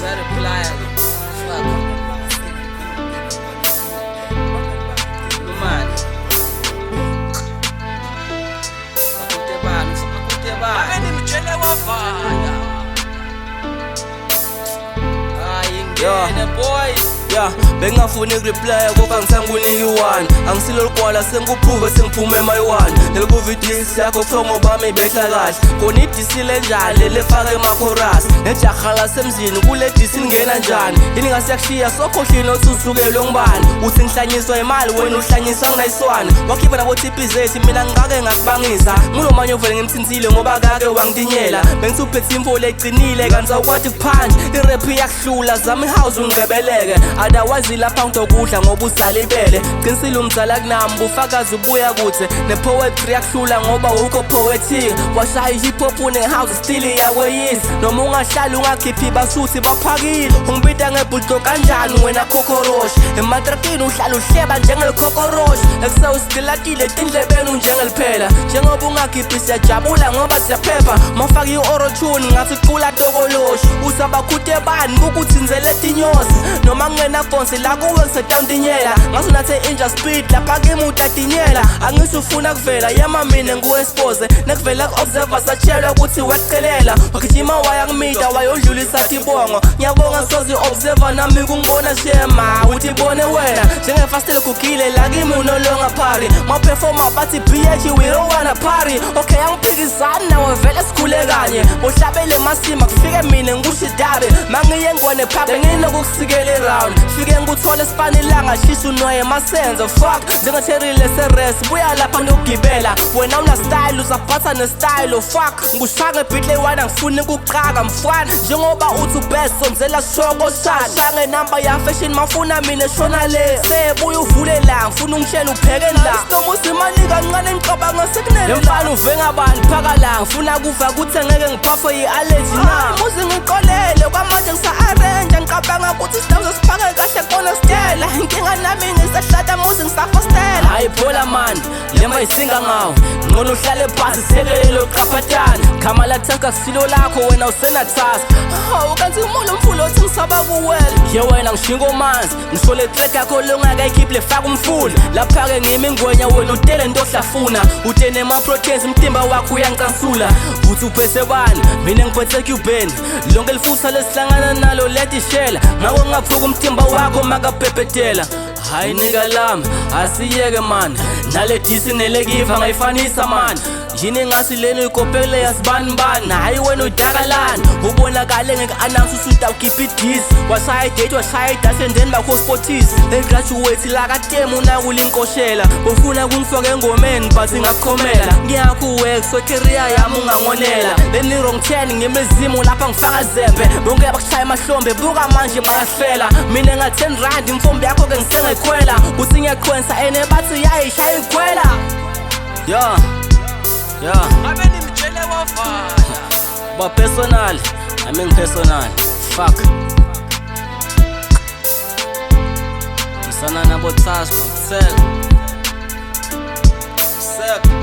Reply. Fuck. Lumani. Bakute bani, bakute bani. Benimtshele wavala. Hayi ngene boy. Ya, bengingafuni uku-replya kodwa ngisangikunika i-one. Angisilo ligwala, sengikuphuke sengiphume emayiwani. Nelikuvidisi yakho buthongo bami behla kahle. Khona idisi lenjani leli efake emakhorasi. Nejaha lasemzini kule disi lingena njani? Yini ngasiyakushiya sokhohlile nokuthi usukelwe ngubani? Uthi ngihlanyiswa imali wena uhlanyiswa nginayiswana. Wakhipha nabo TPZ mina ngake ngakubangisa. Ngulomanye ovele ngimthinthile ngoba kake wangitinyela. Bengithi uphethe imfula eqinile kanti awukwazi kuphandla. I-rap iyakuhlula zama i-house ungebeleke. Otherwise lapha ngitokudla ngoba usalibele. Qinisile umzala kunami bufakazi ubuya kude. Ne-poetry yakuhlula ngoba ukho poetic. Washaya i-hip hop une-house still iyakweyisa. Noma ungahlali ungakhiphi basuthi baphakile. Ungibita ngebulldog kanjani wena kokoroshi? Ematrakini uhlala uhleba njengelikokoroshi. Ekusewusigilatile etindlebeni unjengeliphela. Njengoba ungakhiphi siyajabula ngoba siyaphepha. Mawufaka i-auto-tune ngathi cula tokoloshi. Usabakhute bani kukuthi nzele tinyosi. Noma ngingena fonsi la kuwe ngisetawuntinyela. Ngathi unathe inja speed lapha kimi utatinyela. Angithi ufuna kuvela yema mina ngu-expose. Nekuvela ku-observer satshelwa ukuthi wakucelela. Wagijima waya kumida wayodlulisa tibongo. Ngiyabonga sozi observer nami kungibona shema. Uthi bone wena njengefastela gugile la kimi unolonga party. Mawuperforma bathi BH we don't wanna party. Okay, angiphikisani nawe vele sikhule kanye. Bohlabele masima kufike mina ngushidabe. Mangiye ngwane pub nginokukusikela i-round. Fike ngikuthole sipani ilanga shisa unwaye masenzo. Fuck njengecherry leseres buya lapha ndokugibela. Wena una style usaphatha ne-style. Fuck ngushaya ngebeat leyi-one angifuni ukuqaka mfana. Njengoba uthi ubest sonzela shoko shana. Shaya ngenamba ya fashion mafuna mina shona le. Sebuya uvule la ngifuna ungitshele upheke la. Isinomo simani kancane ngicabanga sekunele. Mfana uve ngabani phaka la ngifuna kuva kuthi ngeke ngiphafwe i-allergy na. Muzi ngiqolele kwamanje ngisa-arrange ngicabanga ukuthi sidawuze siphake kahle kona stela. Inkinga nami ngisehlata muzi ngisafostela. Hayi phola man, lemba isinga ngawo. Ngcono uhlale phansi sekelelo qaphatana. Khama la task akusilo lakho wena usena task. Hawu kanti umulo umfulo othi ngisaba kuwela. Ye wena ngishingo manzi, ngisho le track yakho longakayikhiphi lefaka umfula. Lapha ke ngimi ingwenya wena utele into ohlafuna. Ute nema proteins umtimba wakho uyangicansula. Uthi uphethe bani? Mina ngiphethe Cuban. Lonke lifutha lesihlangana nalo letishela. Ngako ngaphuka umtimba wakho makabhebhedela. Hayi nika lami, asiyeke man. Nale disi nelekiva ngayifanisa man. Yini ngasi lena ikopele yasibani bani. Hayi wena udakalani. Ubonakale ngeke-announce usuthi awukhiphi idisi. Washaya idate, washaya idash and then bakho sporties. Le graduate la katemu nakulinkoshela. Ufuna kungifaka engomeni but ngakukhomela. Ngiyakhuwek so career yami ungangonela. Leni wrong turn ngemizimu lapha ngifaka zembe. Bonke bakushaya emahlombe buka manje bayafela. Mina nga 10 rand imfombi yakho ke ngisengekhwela. Uthi ngiyaqwensa ene bathi yayishaya ikhwela. Yeah. Yeah. Abenimtshele wavala. Ba personal, I mean personal. Fuck. Sana na bo task, sek. Sek.